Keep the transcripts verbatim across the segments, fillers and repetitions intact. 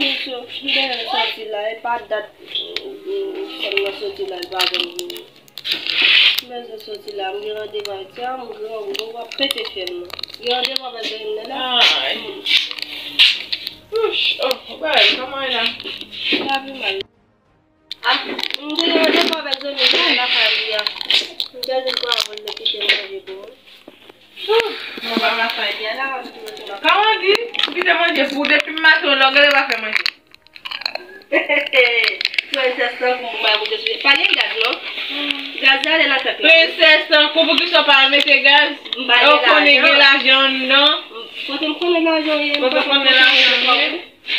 Misye, m bezwen soti la, e pa dat, mm, fanm nan soti la, li pa janm vini. M bezwen soti la, m gen randevou ak ti a, m grangou, m ap pete fyèl mwen. M gen randevou avèk zanmi m nan la. Ay. Ouch, oh, bagay, kòman e la? Sa pi mal. Ah, m te gen randevou avèk zanmi m nan lakay li a. M bezwen pran avè l, li kite manje pou mwen. Ouh, mwen pa ka fè byen la, m ap tounen sou mwen. Kòman di? Ou kite manje pou depi maten, lè w gade pa fè manje. Prensès tankou m, mwen mete sou. Pa gen gaz, non? Gaz la ale nan tèt mwen. Prensès tankou, poukisa w pa mete gaz? M pa gen lajan. Ou konnen gen lajan anndan. Kote m konnen lajan ye? Kote w konnen lajan ye?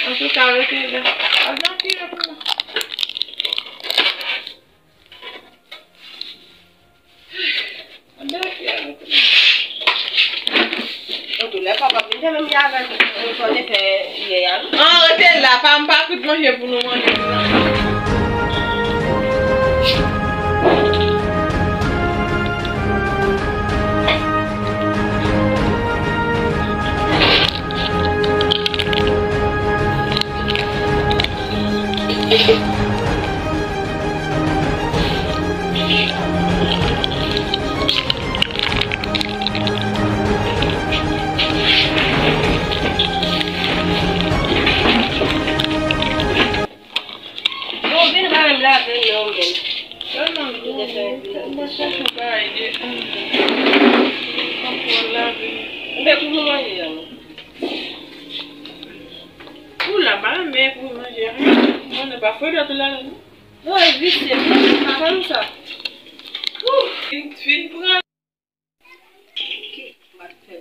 Antouka, rete la. Al nan file pou mwen. An, rete la, pa m pa kout manje pou nou manje. Bon, vin pa menm lave non, men. Tèlman gou, mwen chèche yon bagay de, m poko lave. Mwen kouvri manje a, non. Ou la, pa renmen kouvri manje a. Mwen pa fè dòt ou la, non. Bon, e visye, men, pa fè m sa. Ouh, fin, fin pran. Ki m ap fè?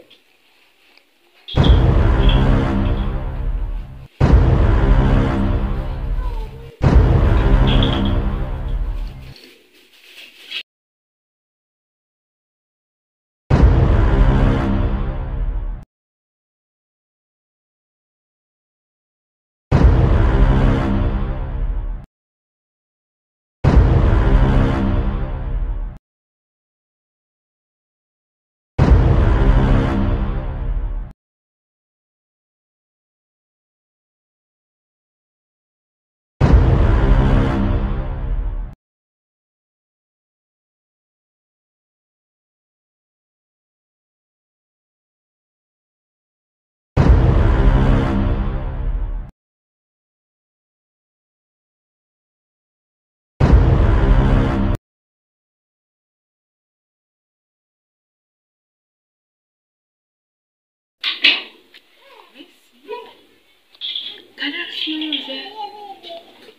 Gade aksyon mizè.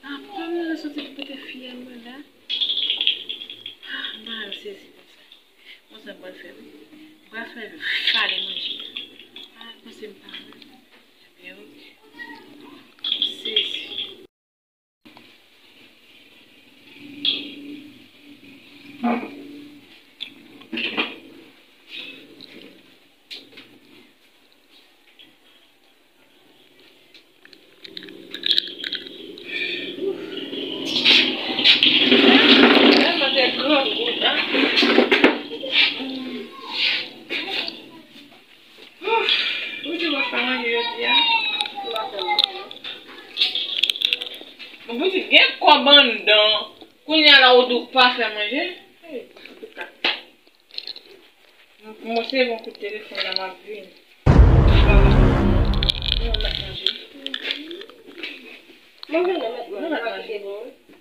Apa mizè soti pou pete fyèl mwen la. Ah, mwen sezi konsa. Mwen sa m pral fè wi. M pral fè vale manje. Ah, panse m pa wè. Ebyen wi. M sezi. Tèlman tèt grangou, an. Ou di w ap fè manje jodi a? Bon, pitit, gen kòb anndan. Kounye a la, ou di w pa fè manje? Hey, antouka. M, mwen se yon kout telefòn la, m ap vini. Non, m ap manje. Mwen vini, mwen manje.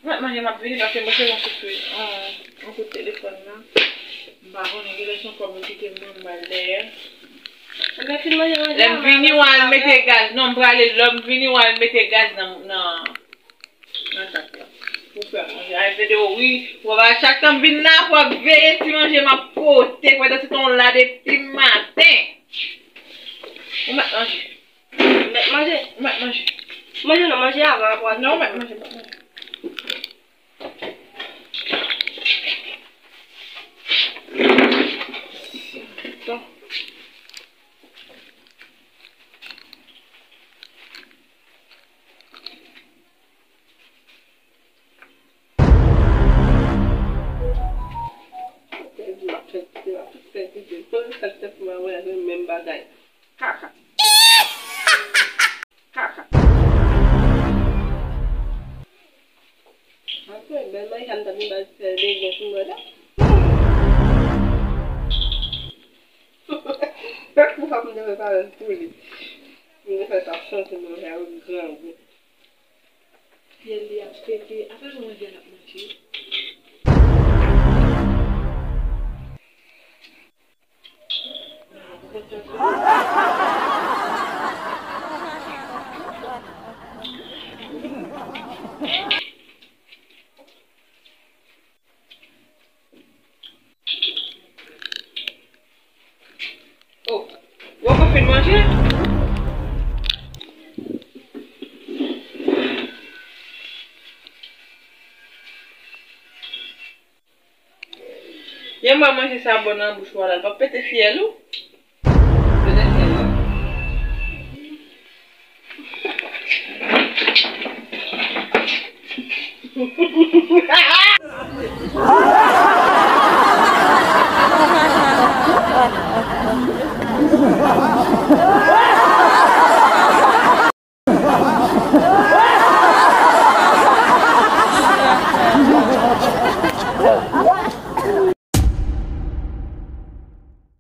Mwen manje, m ap vini paske mwen se yon kout, yon, yon kout telefòn la. M pa konnen, genlè se yon kòb yo kite m nan, m al dèyè. Lè m vini, w al mete gaz. Non, m prale, lè m vini, w al mete gaz nan, nan, nan tak la. Pou fè manje. Ay, vede w, wi. W ap, chak tan m vin la, w ap veye ti manje m ap pote. Pandan se tan w la depi maten. Ou mèt manje. Mèt manje? Mèt manje. Manje non, manje avan, apre. Non, mèt manje, mèt manje. Bon. Menm bagay. Kaka. Kaka. Bebe pou mwen la. Pèp pou pap m te prepare l pou li. M te fè l t ap chante manje avèk grangou. Fyèl li ap pete, apre manje l ap manje. Oh, ou poko fin manje? Lè m wè manje sa bon nan bouch ou a la, l p ap pete fyèl ou? Pete fyèl ou?